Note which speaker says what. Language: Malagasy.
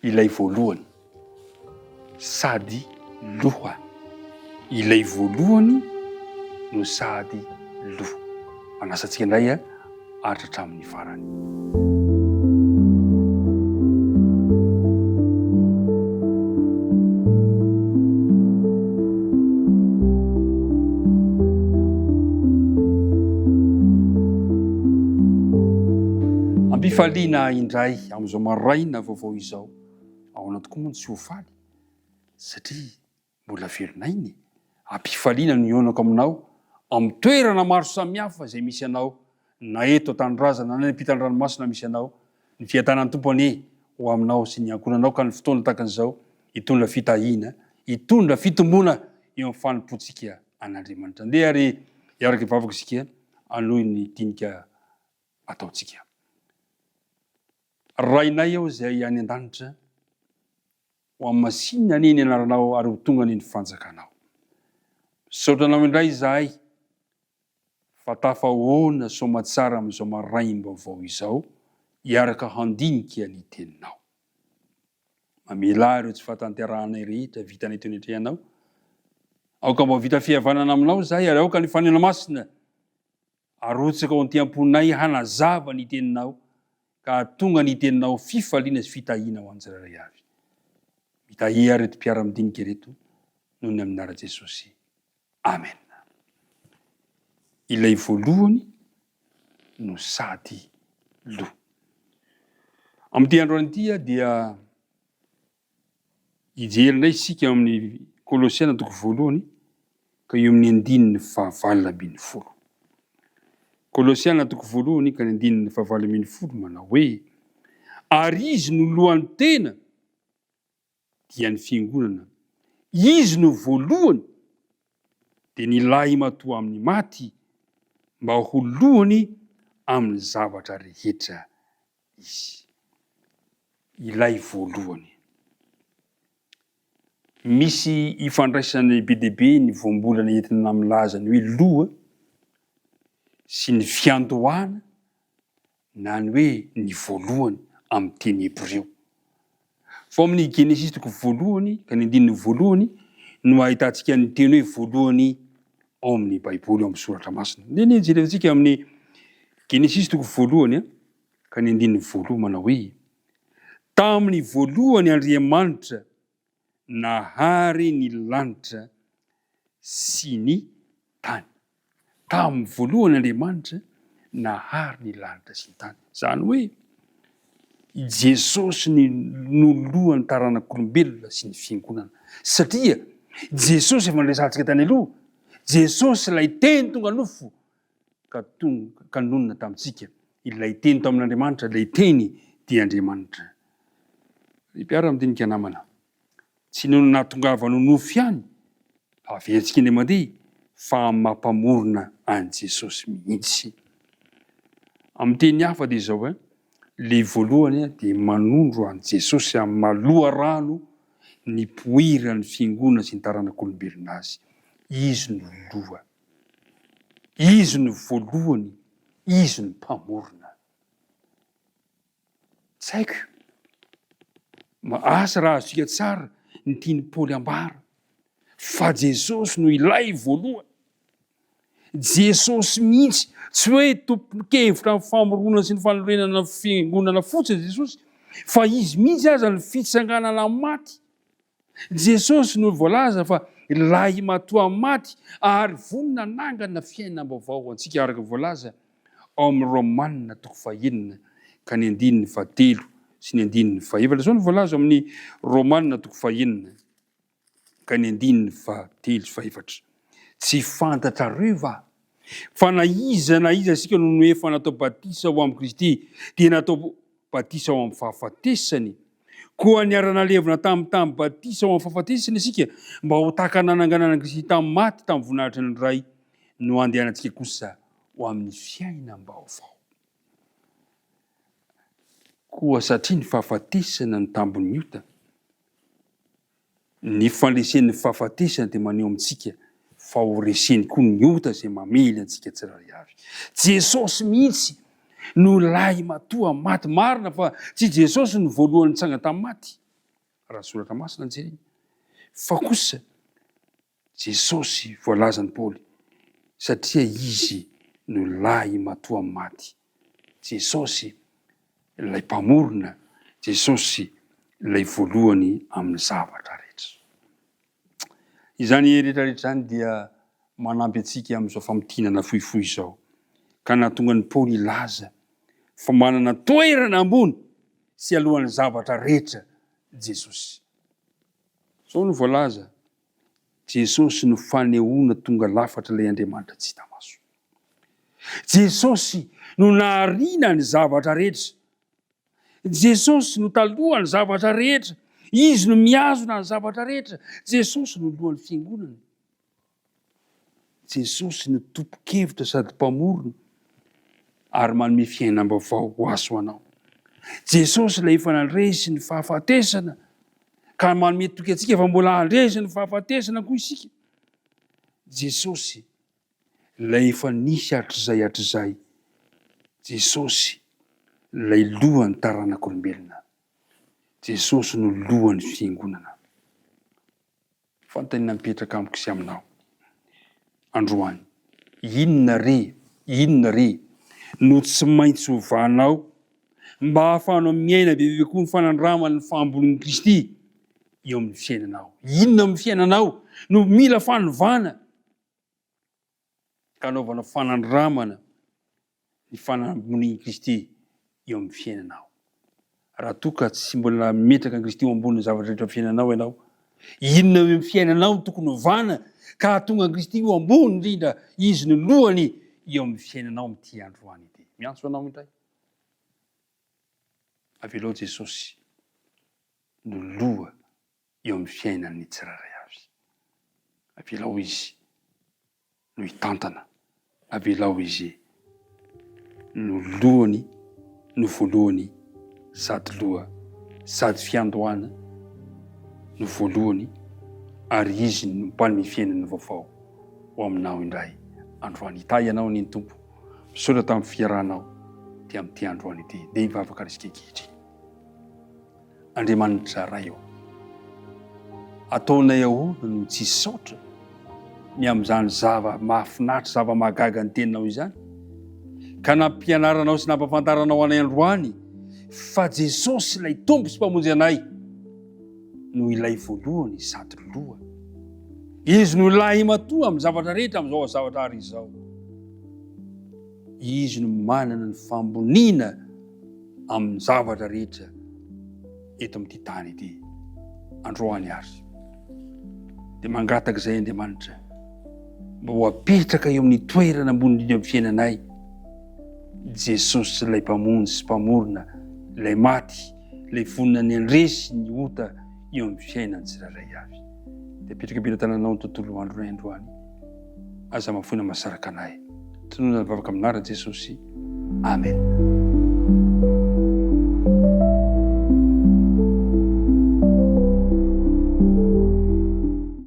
Speaker 1: Ilay voalohany sady loha. Ilay voalohany no sady loha. Manasa antsika indray haharitra hatramin'ny farany. Ampifaliana indray amin'izao maraina vaovao izao. Ahoana tokoa moa no tsy ho faly satria mbola velon'aina e! Ampifaliana no hihaonako aminao amin'ny toerana maro samihafa izay misy anao na eto an-tanindrazana na any ampitan-dranomasina misy anao. Ny fiadanan'ny Tompo anie ho aminao sy ny ankohonanao ka ny fotoana tahaka an'izao hitondra fitahiana, hitondra fitomboana eo amin'ny fanompoantsika an'Andriamanitra. Andeha ary hiaraka hivavaka isika hanohy ny dinika ataontsika. Rainay ao izay any an-danitra, ho hamasinina anie ny anaranao ary ho tonga anie ny fanjakanao. Misaotra anao indray izahay fa tafahoana soamatsara amin'izao maraim-baovao izao hiaraka handinika ny teninao. Mamelà ireo tsy fahatanterahanay rehetra vitanay teo anatrehanao. Aoka mba ho vita fihavanana aminao izahay ary aoka ny Fanahy Masina Arotsaka ao anty-am-ponay hanazava ny Teninao ka hahatonga ny Teninao ho fifaliana sy fitahiana ho an'ny tsirairay avy. Mitahia ireto mpiara-midinika ireto noho ny amin'ny anaran'i Jesosy. Amen. Ilay voalohany no sady loha. Amin'ity androany ity dia Hijery indray isika ao amin'ny Kolosiana toko voalohany ka eo amin'ny andininy faha-18. Kolosiana toko voalohany ka ny andininy faha-18 manao hoe, Ary izy no lohan'ny tena, dia ny fiangonana. Izy no voalohany, dia ny lahimatoa amin'ny maty, mba ho lohany amin'ny zavatra rehetra izy. Ilay voalohany. Misy ifandraisany be dia be ny voambolana entina milaza ny hoe loha sy ny fiandohana na ny hoe ny voalohany amin'ny teny hebreo. Fa ao amin'ny Genesisy toko voalohany ka ny andininy voalohany no ahitantsika ny teny hoe voalohany ao amin'ny Baiboly, ao amin'ny Soratra Masina. Ndeha anie jerentsika amin'ny Genesisy toko voalohany ka ny andininy voalohany manao hoe, Tamin'ny voalohany Andriamanitra nahary ny lanitra sy ny tany. Tamin'ny voalohany Andriamanitra nahary ny lanitra sy ny tany. Izany hoe i Jesosy ny no lohan'ny taranak'olombelona sy ny fiangonana. Satria Jesosy efa noresahantsika tany aloha, Jesosy ilay teny tonga nofo ka tonga ka nonina tamintsika, ilay teny tao amin'Andriamanitra, ilay teny dia Andriamanitra. Ry mpiara-midinika namana, Tsy noho ny nahatongavany ho nofo ihany, averintsika indray mandeha, fa amin'ny maha Mpamorona an'i Jesosy mihitsy. Amin'ny teny hafa dia izao, ilay voalohany dia manondro an'i Jesosy amin'ny maha loharano nipoiran'ny fiangonana sy ny taranak'olombelona azy. Izy no loha. Izy no voalohany, Izy no Mpamorona. Tsy haiko. Asa raha azontsika tsara ny tian'i Paoly ambara fa Jesosy no ilay voalohany. Jesosy mihitsy, tsy hoe tompon-kevitra amin'ny famoronana sy ny fanorenana ny fiangonana fotsiny Jesosy, fa Izy mihitsy aza no fitsanganana maty. Jesosy no voalaza fa lahimatoa maty ary vonona hanangana fiainam-baovao ho antsika araka ny voalaza ao amin'ny Romana toko fahenina ka ny andininy fahatelo sy ny andininy fahefatra. Izao no voalaza ao amin'ny Romana toko fahenina ka ny andininy fahatelo sy fahefatra. Tsy fantatrareo va fa na iza na iza isika no efa natao batisa ho amin'i Kristy dia natao batisa ho amin'ny fahafatesany? Koa niara-nalevina tamin'ny tamin'ny batisa ho amin'ny fahafatesana isika, mba ho tahaka ny nananganana an'i Kristy tamin'ny maty tamin'ny voninahitry ny Ray, no handehanantsika kosa ho amin'ny fiainam-baovao. Koa satria ny fahafatesana no tambin'ny ota, Ny fandresen'ny fahafatesana dia maneho amintsika fa ho reseny koa ny ota izay mamely antsika tsirairay avy. Jesosy mihitsy no lahimatoa maty. Marina fa tsy Jesosy no voalohany nitsangana tamin'ny maty. Raha soratra masina no jerena. Fa kosa Jesosy voalazan'i Paoly satria Izy no lahy matoa maty. Jesosy ilay Mpamorona, Jesosy ilay voalohany amin'ny zavatra rehetra. Izany rehetra rehetra izany dia manampy antsika amin'izao famintinana fohifohy izao, ka nahatonga an'i Paoly hilaza fa manana toerana ambony sy alohan'ny zavatra rehetra Jesosy. Izao no voalaza, Jesosy no fanehoana tonga lafatra ilay Andriamanitra tsy hita maso. Jesosy no nahariana ny zavatra rehetra. Jesosy no talohan'ny zavatra rehetra. Izy no mihazona ny zavatra rehetra. Jesosy no lohan'ny fiangonana. Jesosy no tompon-kevitra sady mpamorona ary manome fiainam-baovao ho azy ho anao. Jesosy ilay efa nandresy ny fahafatesana ka manome toky antsika fa mbola handresy ny fahafatesana koa isika. Jesosy ilay efa nisy hatrizay hatrizay. Jesosy ilay lohan'ny taranak'olombelona. Jesosy no lohan'ny fiangonana. Fanontaniana mipetraka amiko sy aminao androany, inona re, inona re no tsy maintsy ovanao mba hahafahanao miaina bebe kokoa ny fanandramana ny fahambolin'i Kristy eo amin'ny fiainanao? Inona amin'ny fiainanao no mila fanovana ka anaovana fanandramana ny fanambonian'i Kristy eo amin'ny fiainanao. Raha toa ka tsy mbola nametraka an'i Kristy ho ambonin'ny zavatra rehetra amin'ny fiainanao ianao, inona eo amin'ny fiainanao no tokony hovana ka hahatonga an'i Kristy ho ambony indrindra, Izy no lohany eo amin'ny fiainanao amin'ity androany ity. Miantso anao indray. Avelao Jesosy no loha eo amin'ny fiainan'ny tsirairay avy. Avelao Izy no hitantana, avelao Izy no lohany, no voalohany sady loha sady fiandohana no voalohany ary Izy no mpanome fiainana vaovao ho aminao indray androany. Hitahy anao anie ny Tompo. Misaotra tamin'ny fiarahanao ty amin'ity androany ity. Ndeha hivavaka ary isika ankehitriny. Andriamanitra Ray ô, ataonay ahoana no tsy hisaotra ny amin'izany zava-mahafinaritra, zava-mahagaga ny Teninao izany, ka nampianaranao sy nampahafantaranao anay androany fa Jesosy ilay Tompo sy Mpamonjy anay no ilay voalohany sady loha. Izy no lahimatoa amin'ny zavatra rehetra amin'izao zavatra ary izao. Izy no manana ny famboniana amin'ny zavatra rehetra eto amin'ity tany ity. Androany ary dia mangataka izay Andriamanitra mba ho apetraka eo amin'ny toerana ambony indrindra amin'ny fiainanay Jesosy ilay Mpamonjy sy Mpamorona, ilay maty, ilay vonona ny handresy ny ota eo amin'ny fiainan'ny tsirairay avy. Dia apetraka am-pelatananao ny tontolo andronay androany. Aza mahafoina masaraka anay. Tononina ny vavaka amin'ny anaran'i Jesosy. Amen.